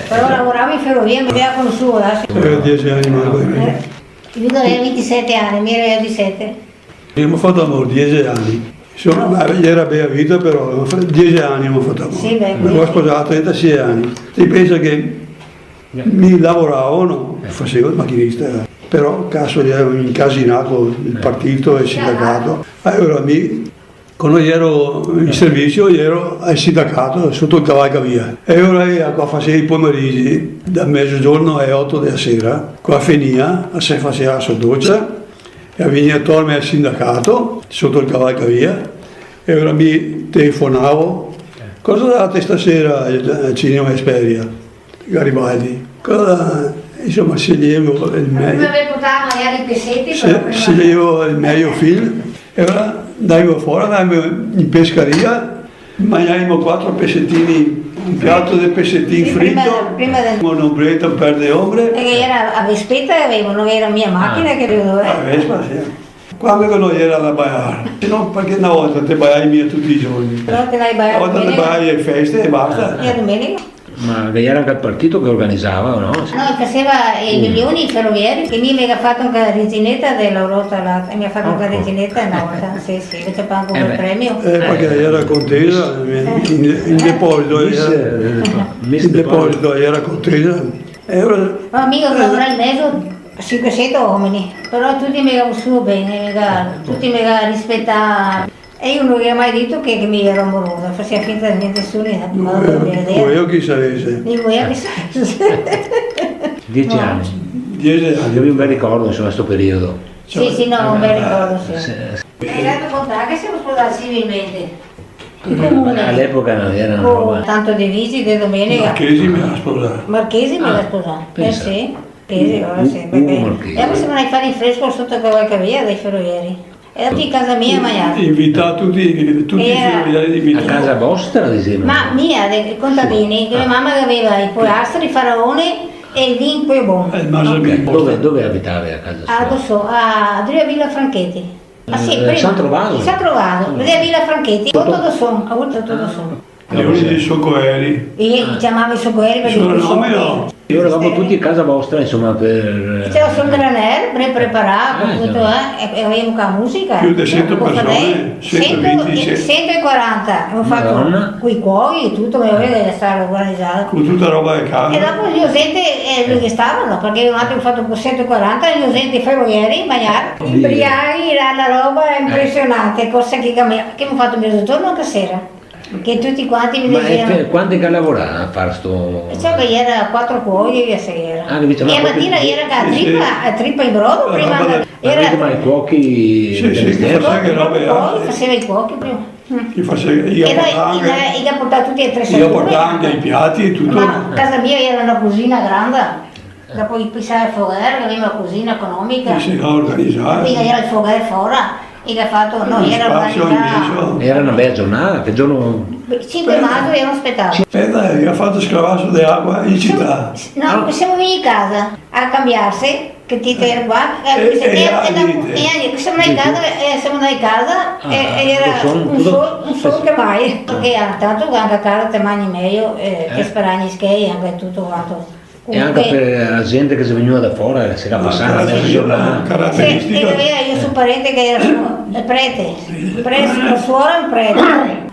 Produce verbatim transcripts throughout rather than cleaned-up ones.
Però lavoravo in ferovia, me gaveva conosuo, eh. Gaveva diese ani, ma... Eh, lu gaveva vintisete ani, mi gero disete. Gavemo fato amor diese ani. Insoma, ma gera bea vita, però, diese ani gavemo fato amor. Sì, beh, me go sposà a trentasei ani. Ti pensa che mi lavoravo, no? Fasevo el machinista, però, caso, gero incasinà co el partito e el sindacato. Alora mi Quando gero in servisio, gero al sindacato, soto el Cavalcavia. E alora, eh, qua fasevo i pomerigi, da mezogiorno ae oto dea sera, qua fenia, se faseva la so docia, e vegnea a torme al sindacato, soto el Cavalcavia, e alora mi telefonavo: "Cosa date stasera al, al cinema Esperia?" Garibaldi. Cosa, insoma, sceglievo el mejo. Prima de portar magari i peseti, se-, però prima sceglievo el mejo film, e alora ndavimo fora, ndavimo in pescaria, magnavimo quatro pesetini, un piato de pesetin frito, prima de, prima de un'ombreta, un par de ombre. E che gera a Vespeta che gavevo, no gera mia machina, che gavevo, eh. A Vespa, sì. Quando che no gera da baiar, se no, parché na volta te baiavi mia tuti i giorni. No, te ndai baiar domenica. Na volta te baiavi ae feste e basta. E a domenica? Ma ghe gera anca el partito che organizava, o no? No, i faseva, eh, i milioni, i ferovieri, che mi me ga fato anca regineta de la rota là, e me ga fato anca regineta na volta, sì, sì, che te pago come premio. Eh, parché gera contesa, in, in deposito, gera, in deposito gera contesa. E alora... Ma mi go lavorà in mezo a sinquesento omeni, però tuti me ga vosuo ben, me ga, tuti me ga rispetà. E mi no ghe go mai dito che, che mi gero amorosa, faseva finta de gnente, nesuni, ma no voea che savese. Mi voea che savese. Diese ani. Diese ani. Gavì un bel ricordo, insoma, sto periodo. Sì, sì, no, un bel ricordo, sì. Sì, sì. E dato conto che semo sposai civilmente. In comune. A l'epoca no gera na roba. Tanto de visite, domenica. Marchesi me ga sposà. Marchesi me ga sposà. Ah, pensa. Eh, sì. Sì, sì, alora sì, Ugo Marchesi. E dopo semo ndai a far el fresco soto Cavalcavia dai ferovieri. E tuti casa mia a magnar. Invità tuti, tuti i ferovieri invità. A casa vostra, disemo? Ma mia, dei contadini, che mia mama gaveva i połastri, faraone e el vin pì bon. Eh, el Marzabin. Ok, dove, dove abitavi a casa sua? A Dosson, a, drio Vila Franchetti. Ah, sì, eh, prima. San Trovaso? San Trovaso, vedeva Vila Franchetti, Oto Dosson, a volta Oto Dosson. Leoni dei Socoeri. E i ciamava i Socoeri parché... Soprannome, no? Alora eravamo tuti a casa vostra, insoma, per... C'era sul graner, pre-, preparà, tuto, eh, e, e gavevimo anca la musica. Pì de sento persone, sento e vinti, sento, sento e quaranta, gavemo fato coi cuochi e tuto, che gaveva da star organizà. Co tuta roba de casa. E dopo la zente, eh, lu che stava, no, parché noaltri gavemo fato co sento e quaranta, la zente, ferovieri, magnar, inbriaghi, gera na roba impresionante, cosa che, che gavemo fato mezogiorno anca sera. Che tuti quanti me diseva. Ma e te, quanti che lavorava a far sto... So che gera quatro cuochi che se gera. Ah, capito, ma... E a matina gera che la tripa, la tripa in brodo, prima gera... Ma i cuochi... Sì, sì, che faseva che robe, eh. Faseva i cuochi prima. Che faseva, i ga portà anca, i ga portà tuti e tre... I ga portà anca i piati e tuto. Ma casa mia gera na cusina granda. Dopo i pisava el foghèr, che gaveva na cusina economica. Sì, sì, organizà. Quindi gera el foghèr fora, e che ga fato, no, gera organizà. Gera na bela giornata, che giorno? Beh, sinque mazo gera un spetacolo. Eh, dai, ga fato sclavaso de acua in cità. No, semo vegnui casa a cambiarse, che ti te gera qua, e, e, e, e, e semo ndai casa, e, semo ndai casa, e, e gera un sol, un sol che mai, parché tanto anca a casa te magni mejo, eh, che sparagni schei, anca tuto quanto. E anca par la zente che xe vegnua da fora, se ga pasà na meza giornata. Carateristica. Sì, e gaveva, mi go un parente che gera su-, el prete, el prete, la suora e el prete.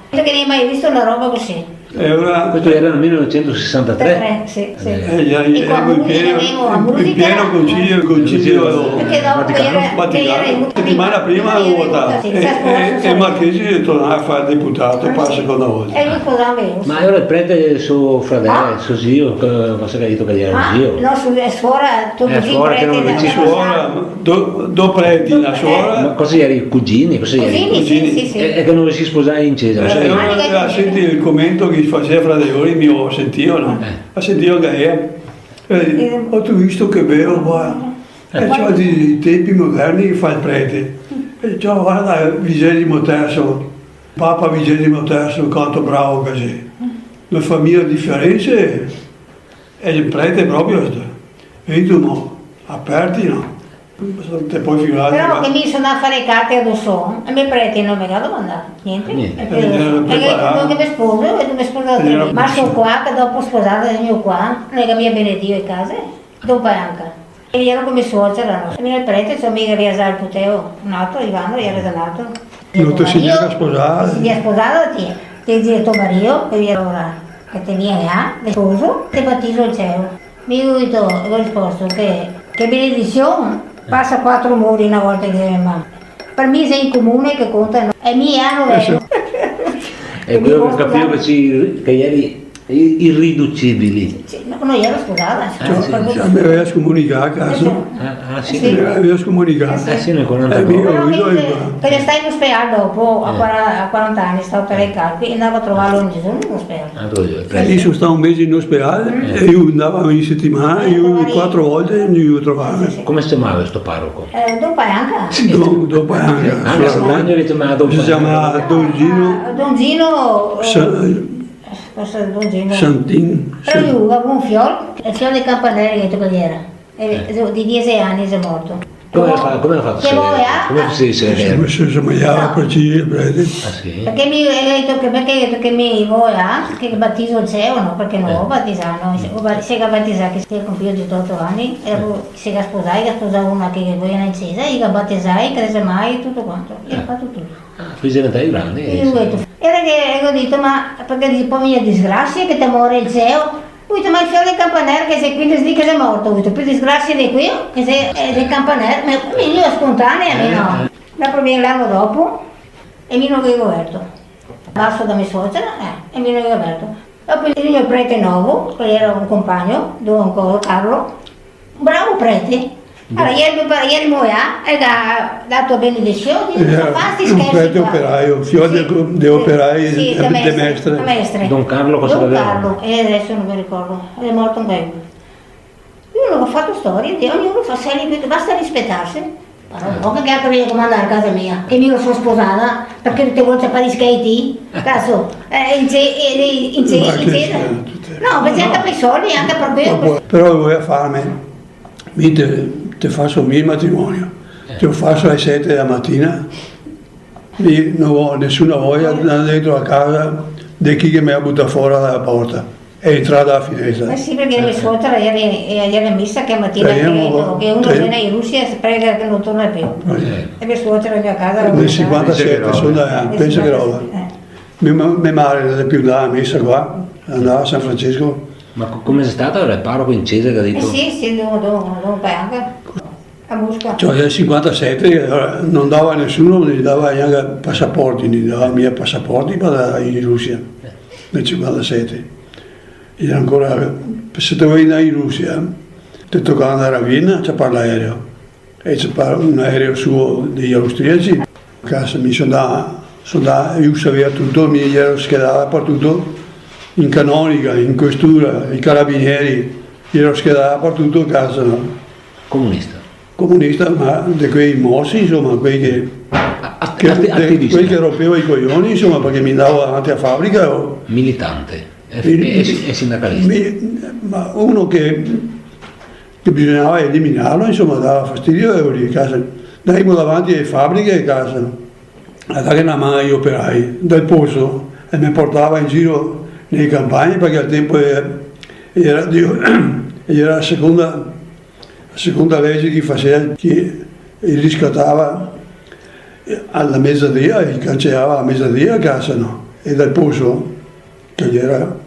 Che no gaveva mai visto na roba cusì. E alora... Questo gera nel mile novecento sesantatré? Tre, sì, sì. Eh, già, e qua in pieno, in pieno Concilio, Concilio Vaticano. Parché dopo gera, Vaticano. Setimana prima la vota. Sì, e, e, e Marchesi xe tornà a far deputato par la seconda volta. E lu cosa gaveva? Ma alora el prete, so fradel, so zio, che, cosa che ga dito che gera zio? Ah, no, so, xe suora, to cusino, suora che no... Prete, no, suora, do, do preti, na suora. Ma cosa gera, cugini? Cosa gera? Cugini, sì, sì, sì. E, e che no se sposava in cesa? Eh, alora, senti el comento che faseva fra de lori, mi go sentìo, no? Eh. Go sentìo che, eh, eh, go visto che beo qua. Eh, ciò, i tempi moderni fa el prete. E ciò, varda, vigesimo terso, Papa vigesimo terso, quanto bravo che xe. No fa mia diferense, xe el prete proprio, sto. E i dise, no, aperti, no. Te pol figurarte. Però che mi so ndà a far le carte a Dosson, e me prete no me ga domandà gnente. Gnente. E che, eh, e che preparà. Quando che me sposo, e me sposo. Ma so qua, che dopo sposada, vegno qua, no xe che mi benedio le case, don Palanca. E iero co me suocera, no? E me prete, so mi che via za el puteo, un altro, Ivano, iero za un altro. No te si gnanca sposada? Te si gnanca sposada, ti? Te dise to marìo, che via ora, che te vien là, de sposo, te batiso el ceo. Mi go dito, go risposto che, che benedision pasa quatro muri na volta che se ma. Par mi xe in comune che conta, no? E mi ano vero. E queo che go capìo che ti, che ieri i-, irriducibili. Sì, no, no iero sposada, insoma, par cui. Sì, me gavea scomunicà, caso. Eh, sì. Ah, ah, sì. Sì. Me gavea scomunicà. Eh, sì, nel quarantadue. Eh, mi go capìo, che, che xe stà in ospedal dopo, a quara-, a quaranta ani, stà operà i calpi, e ndava a trovarlo ogni giorno in ospedal. Ah, dove? Eh, mi so stà un mese in ospedal, e mi ndava ogni setimana, eh, mi quatro volte ndavo a trovarlo. Sì, sì. Come se ciamava sto paroco? Eh, don Palanca. Sì, don, don Palanca. Ah, sì. Se ciamava don Palanca. Se ciamava don Gino. Ah, don Gino, eh, Sa-, cosa, don Gino? Santin. Però lu gaveva un fiol, el fiol de Campaneri, che te cogliera. Eh, de diese ani xe morto. Come ga fa-, come ga fato a saver? Che voea? Come se dise? Insoma, se, se magnava par cire, prete. Ah, sì? Parché mi, eh, go dito che, parché go dito che mi voea, che batiso el ceo, no? Parché no, eh, go batisà, no? Se, go ba-, se ga batisà, che se ga compìo diototo ani, e dopo se ga sposà, ga sposà una che, che voea in cesa, i ga batisà, i cresemae, tuto quanto. I ga fato tuto. Ah, poi xe diventà grande, eh, sì. E go dito, e go dito, ma parché dise, po' mia disgrasia che te more el ceo? Go dito, ma el fiol de Campaneri che xe quindese dì che xe morto, go dito, pì disgrasia de queo che xe, eh, de Campaneri, ma mi, mi spontanea, mi no. Eh. Dopo vien l'ano dopo, e mi no gavevo verto. Baso da me suocera, eh, e mi no gavevo verto. Dopo el prete novo, che iera un compagno, don Carlo, Bravo prete. Alora, ieri, ieri moea, el ga dato benedision, el ga fato i scherzi qua. Iera un prete operaio, fiol de, de operai, sì, de mestre. Mestre. Don Carlo, cosa gaveva? Don Carlo, eh, deso no me ricordo, xe morto anca lu. Lu no ga fato storia, ognuno fa, se li-, basta rispetarse. Però no che altro, mi comando a casa mia, che mi no so sposada, parché tute volte par i schei ti, caso, eh, in ce-, eh, in ce-, in ce-, no, parché anca par i soldi, anca par queo. Però voea farme, mi te, te faso mi el matrimonio, te lo faso ae sete dela matina, mi no go nesuna voia, ndar dentro la casa de chi che me ga butà fora dala porta. E entrà dala finestra. Eh sì, parché me suocera iera, eh, iera in mesa che matina, che, che uno che vien in Rusia se prega che no torna pì. Eh. E me suocera, la mia casa, nel sinquantasete, so ndà, pensa che roba. Eh. Me ma-, me mare no xe pì ndà a mesa qua, ndava a San Francesco. Ma co-, come xe stata ora el paroco in cesa che ga dito? Eh sì, sì, no, no, no, anca. A Mosca. Cioè, nel sinquantasete, eh, no ndava nesuno, no i dava gnanca pasaporti, no i dava mia pasaporti par ndar in Rusia, nel sinquantasete. E ancora, se te volevi ndar in Rusia, te tocava ndar a Vienna, ciapar l'aereo. E ciapar un aereo suo dei austriaci. Caso, mi so ndà, so ndà, lu saveva tuto, mi iero schedà dapartuto, in canonica, in questura, i carabinieri, iero schedà dapartuto, caso, no? Comunista. Comunista, ma de quei mosi, insoma, quei che, a-, a-, che, atti-, de, ativista. Quei che rompeva i coglioni, insoma, parché mi ndavo davanti a fabrica, o... Militante e, mi-, e, e sindacalista. Mi-, ma uno che, che bisognava eliminarlo, insoma, dava fastidio, e volevo dir, caso, ndavimo davanti ae fabriche, caso, a dare na man ai operai dal posto, e me portava in giro nele canpagne, parché al tempo iera, iera, iera la seconda, la seconda lege che i faseva, che i riscatava, eh, a la mezadia, i canceava a mezadia a casa, no? E dal posto, che iera,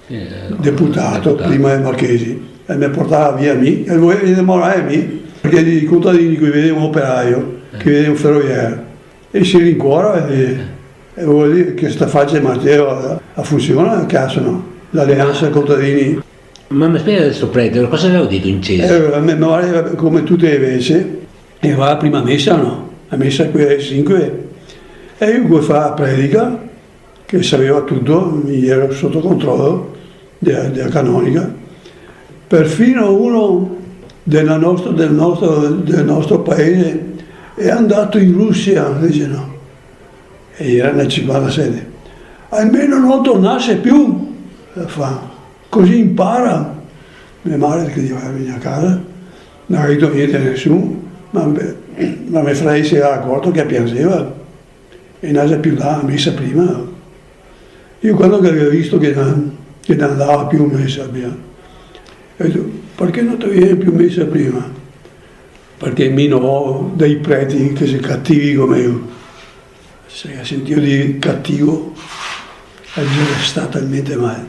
sì, eh, deputato, deputato, prima del Marchesi, e me portava via mi, e voea, e demorae mi, parché i contadini che i vedeva un operaio, eh, che i vedeva un feroviario, e se rincuora, e, e vol dir che sta facia de martelo la, la funsiona, caso, no? L'aleansa contadini. Ma me spiega deso, prete, cosa gaveva dito in cesa? Eh, me, me pare, come tute le mese, iera la prima mesa, no? La mesa quea dele sinque, e lu che fa la predica, che saveva tuto, mi iero soto controlo dela, dela canonica. Perfino uno dela nostra, del nostro, del nostro paese xe ndà in Rusia, dise, no. E iera nel sinquantasete. Almeno no tornase pì, fa. Cusì inpara. Me mare che doveva vegnir a casa, no ga dito gnente a nesuno, Ma, ma me fradel se gera acorto che la pianzeva e no xe più ndà a mesa prima. Io quando che gavevo visto che no, che no ndava più a mesa prima, go dito: "Parché no te vien più a mesa prima?" "Parché mi no vo dei preti che xe cativi come mi." Se ga sentìo dir cativo, el ghe stava talmente mal.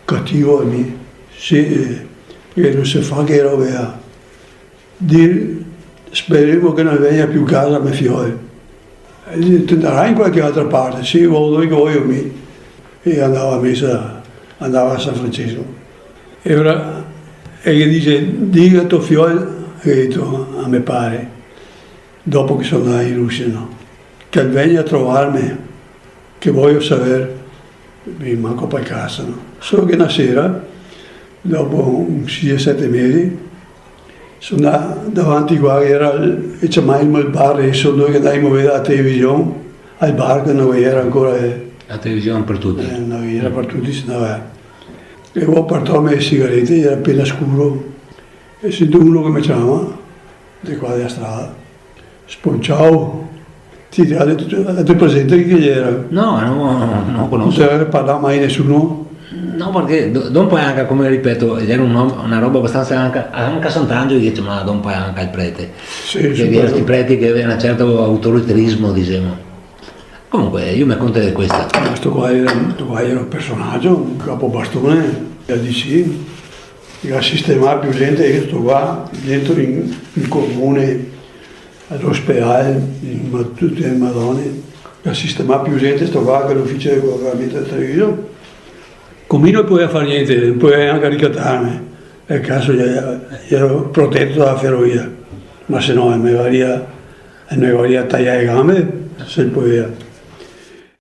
"Cativo a mi?" "Sì, eh, che no se fa che robe là. Dir, speremo che no vegna più casa me fiol." "E dixe, te ndarà in qualche altra parte?" "Sì, vao dove che vojo mi." E ndava a mesa, ndava a San Francesco. E ora, e ghe dixe: "Diga a to fiol", ghe ga dito a me pare, dopo che so ndà in Rusia, no, "che el vegna a trovarme, che vojo saver, mi manco par caso, no?" Solo che na sera, dopo un sie, sete mesi, so ndà davanti qua, che gera el, el ciamavimo el bar, e so ndà che ndavimo a veder la television, al bar che no ghe gera ancora, eh. La television par tuti. Eh, no ghe gera par tuti, se no, eh. E go portà le me sigarete, gera apena scuro, e sento uno che me ciama, de qua dela strada. "Sponciao, ti, ti, ti, ti presente chi che gera?" "No, no, no lo conoso." "No te ga parlà mai nesuno?" "No, parché do-, don Palanca, come ripeto, gera un om-, na roba abastansa, anca, anca Sant'Angelo ghe ciamava don Palanca el prete." Sì, parché sì, gera sti preti che gaveva un certo autoritarismo, disemo. Comunque, mi me conto de questa. Ma sto qua gera, sto qua gera un personagio, un capobastone, el dixe, che ga sistemà più gente che sto qua, dentro in, in comune, a l'ospedal, in ma-, tute le madone, che ga sistemà più gente sto qua che l'uficio de collegamento de Treviso. Co mi no podeva far gnente, no podeva gnanca ricatarme. E caso, gero, gero proteto dala ferovia, ma se no, eh, me gavarìa, eh, me gavarìa taià le gambe, se el podeva.